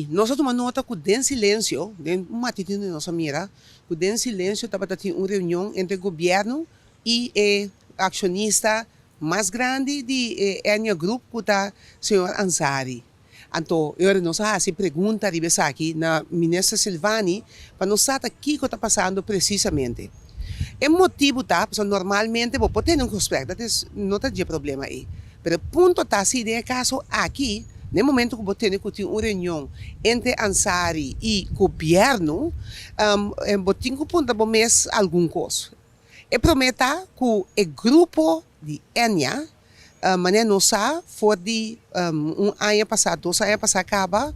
I nos a tuma nota ku den silensio, den un matutino nos a mira ku den silensio tabata tin un reunion entre gobièrnu i e akshonista mas grandi di e Ennia Group ku ta señor Ansary. Anto e ora nos a hasi pregunta riba esaki na Minister Silvani pa nos sa ta kiko ta pasando presisamente. E motibu ta pasobra normalmente bo por tene un gesprek, dat is no ta dje problema ei. Pero e punto ta si den e kaso aki, na e momento ku bo tene ku tin un reunion entre Ansary i gobièrnu, bo tin ku puntra bo mes algun kos. E promé ta ku e grupo di Ennia, manera nos sa for di un aña pasá, 2 aña pasá kaba,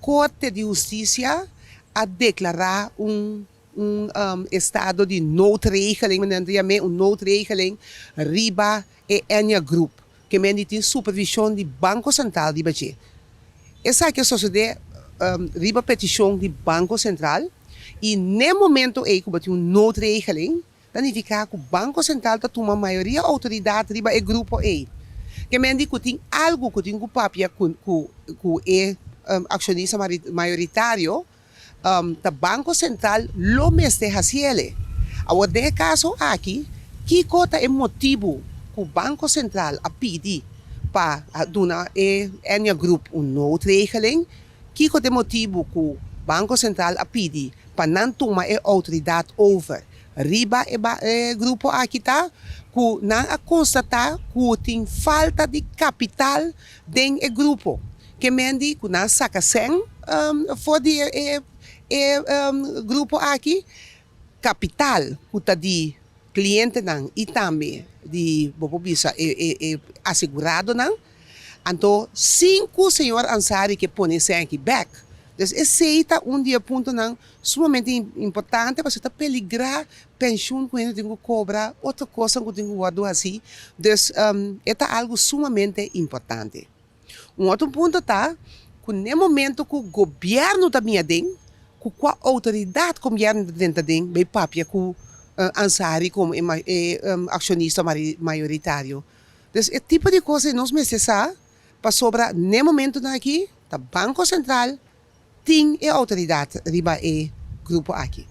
Korte di Hustisia a deklará un un estado di noodregeling, manera nan ta yam'é, un noodregeling riba e Ennia Group, ke men di tin supervishon di Banko Sentral riba dje. Esaki a sosodé riba petishon di Banko Sentral i n'e momento ei ku bo tin un noodregeling, ta nifiká ku Banko Sentral ta tuma mayoria outoridat riba e grupo ei. Ke men di ku tin algu ku tin ku papia ku ku e akshonista mayoritario. Ta Banko Sentral lo mester hasiele. Awor den e kaso aki, kiko ta e motibu ku Banko Sentral a pidi pa duna e Ennia Group un noodregeling? Kiko ta e motibu ku Banko Sentral a pidi pa nan tuma e outoridat over riba e grupo aki? Ta ku nan a konstatá ku tin falta di kapital den e grupo. Ke men di ku nan saka sèn for di e grupo aki, kapital ku ta di klientenan i tambe di bo por bisa e aseguradonan. Anto sin ku señor Ansary ke pone e sèn aki bèk. Dus esei ta un di e puntonan sumamente importante pasobra ta peligrá penshun ku hende tin ku kobra, otro kosnan ku tin ku wòrdu hasí. Dus e ta algu sumamente importante. Un otro punto ta ku n'e momento ku gobièrnu ta bin aden, ku kua outoridat gobièrnu ta drenta aden bai papia ku Ansary komo e akshonista mayoritario. Dus e tipo di kos ei nos mester sa pasobra n'e momentonan aki ta Banko Sentral tin e outoridat riba e grupo aki.